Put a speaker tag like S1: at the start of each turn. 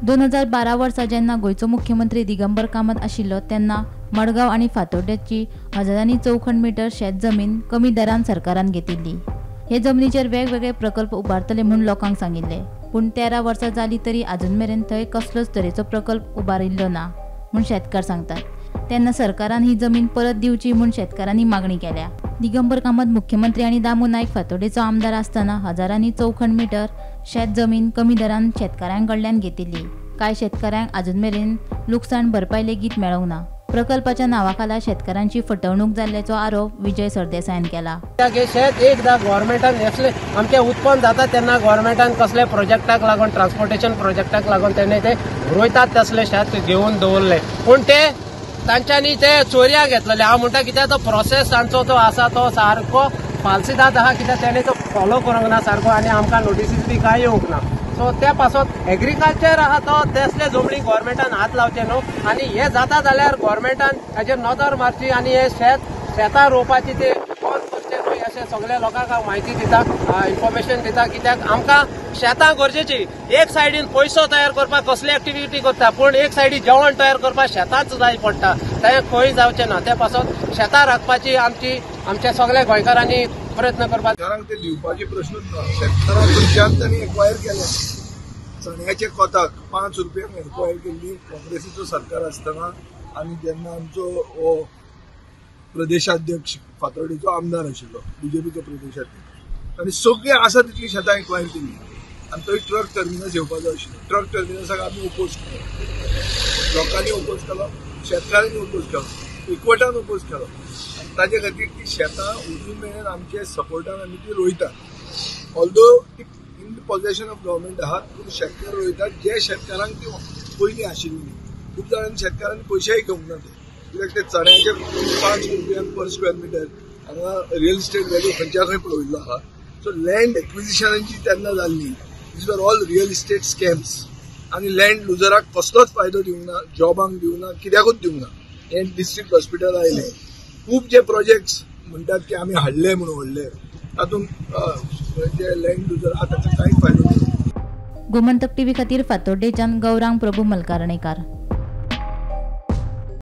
S1: 2012 वर्सा जेन्ना गोंयचो मुख्यमंत्री दिगंबर कामत आशिल्लो तेन्ना मडगांव आनी फातोड्डेची हजारांनी चौखण मिटर शेत जमीन कमी दरान सरकारान घेतिल्ली. हे जमनीचेर वेगवेगळे प्रकल्प उबारतले म्हूण लोकांक सांगिल्ले, पूण 13 वर्सां जाली तरी आजून मेरेन थंय कसलोच तरेचो प्रकल्प उबारिल्लो ना म्हूण शेतकार सांगतात. तेन्ना सरकारान ही जमीन परत दिवची म्हूण शेतकारांनी मागणी केल्या. दिगंबर कामत मुख्यमंत्री आनी दामू नायक फातोडेचो आमदार आसतना हजारांनी चौखण मिटर शेत जमीन कमी दरान शेतकारां कडल्यान घेतिल्ली. कांय शेतकारांक आजून मेरेन लुकसाण भरपाय लेगीत मेळोंक ना. प्रकल्पाच्या नांवाखाला शेतकारांची फटवणूक जाल्ल्याचो आरोप विजय सरदेसायान केला.
S2: शेत एकदा गव्हर्मेंटान असले आमचें उत्पन्न जाता तेन्ना गव्हर्मेंटान कसले प्रोजेक्टाक लागून, ट्रान्सपोर्टेशन प्रोजेक्टाक लागून तेणे ते रोयतात तसले शेत घेवन दवरले, पूण ते तांच्यांनी ते चोरया घेतलेले. हांव म्हणटा कित्याक तो प्रोसेस तांचो तो आसा तो सारको फाल्सिदाद आहा, कित्याक तेणे तो फॉलो करूंक ना सारको आनी आमकां नोटिसीस बी कांय येवंक ना. सो त्या पासत एग्रीकल्चर आहा तो तसले जमनी गव्हर्मेंटान हात लावचे न्हू आनी हे जाता जाल्यार गव्हर्मेंटान ताचेर नदर मारची आनी हे शेतां रोवपाची ते बंद करचे न्हय अशें सगळ्या लोकांक हांव म्हायती दिता, इन्फॉर्मेशन दिता. कित्याक आमकां शेतां गरजेची. एक सायडीन पयसो तयार करपाक कसली एक्टिविटी करता, पूण एक सायडी जेवण तयार करपाक शेतांच जाय पडटा, तें खंय जावचें ना. ते पासत शेतां राखपाची आमची आमच्या सगळ्या गोंयकारांनी प्रयत्न करपाक.
S3: शेतकारांक ते दिवपाचे प्रश्नूच ना. शेतकारांक खंयच्यान तांणी एक्वायर केले. चण्याच्या कोताक 5 रुपयांक एक्वायर केल्ली काँग्रेसीचो सरकार आसतना आनी जेन्ना आमचो हो प्रदेशाध्यक्ष फातोर्डेचो आमदार आशिल्लो, बीजेपीचो प्रदेशाध्यक्ष, आनी सगळीं आसा तितली शेतां एक्वायर केली आनी थंय ट्रक टर्मिनस येवपाचो आशिल्लो. ट्रक टर्मिनसाक आमी ओपोज केलो, लोकांनी ओपोज केलो, शेतकारांनी ओपोज केलो, एकवटान ओपोज केलो आनी ताजे खातीर ती शेतां अजून मेरेन आमचे सपोर्टान आमी ती रोयतात. ऑल्दो ती in possession of government आहा, पूण शेतकार रोयतात. जे शेतकारांक ती पयलीं आशिल्ली, खूब जाणांनी शेतकारांनी पयशेय घेवंक ना ते, कित्याक ते चण्याचे 5 रुपयांक पर स्क्वेअर मिटर हांगा रियल इस्टेट व्हॅल्यू खंयच्या खंय पळयल्लो आहा. सो लँड एक्विजिशनाची तेन्ना जाल्ली, these are all real estate scams आनी लँड लुजराक कसलोच फायदो दिवंक ना, जॉबांक दिवंक ना, कित्याकूच दिवंक ना. हें डिस्ट्रिक्ट हॉस्पिटल आयलें, खूब जे प्रोजेक्ट्स म्हणटात की आमी हाडले म्हणून व्हडले, तातूंत जे लँड लुजर आहा ताका कांय फायदो ना.
S1: गोमंतक टीव्ही खातीर फातोड्डेच्यान गौरांग प्रभू मलकारणेकार.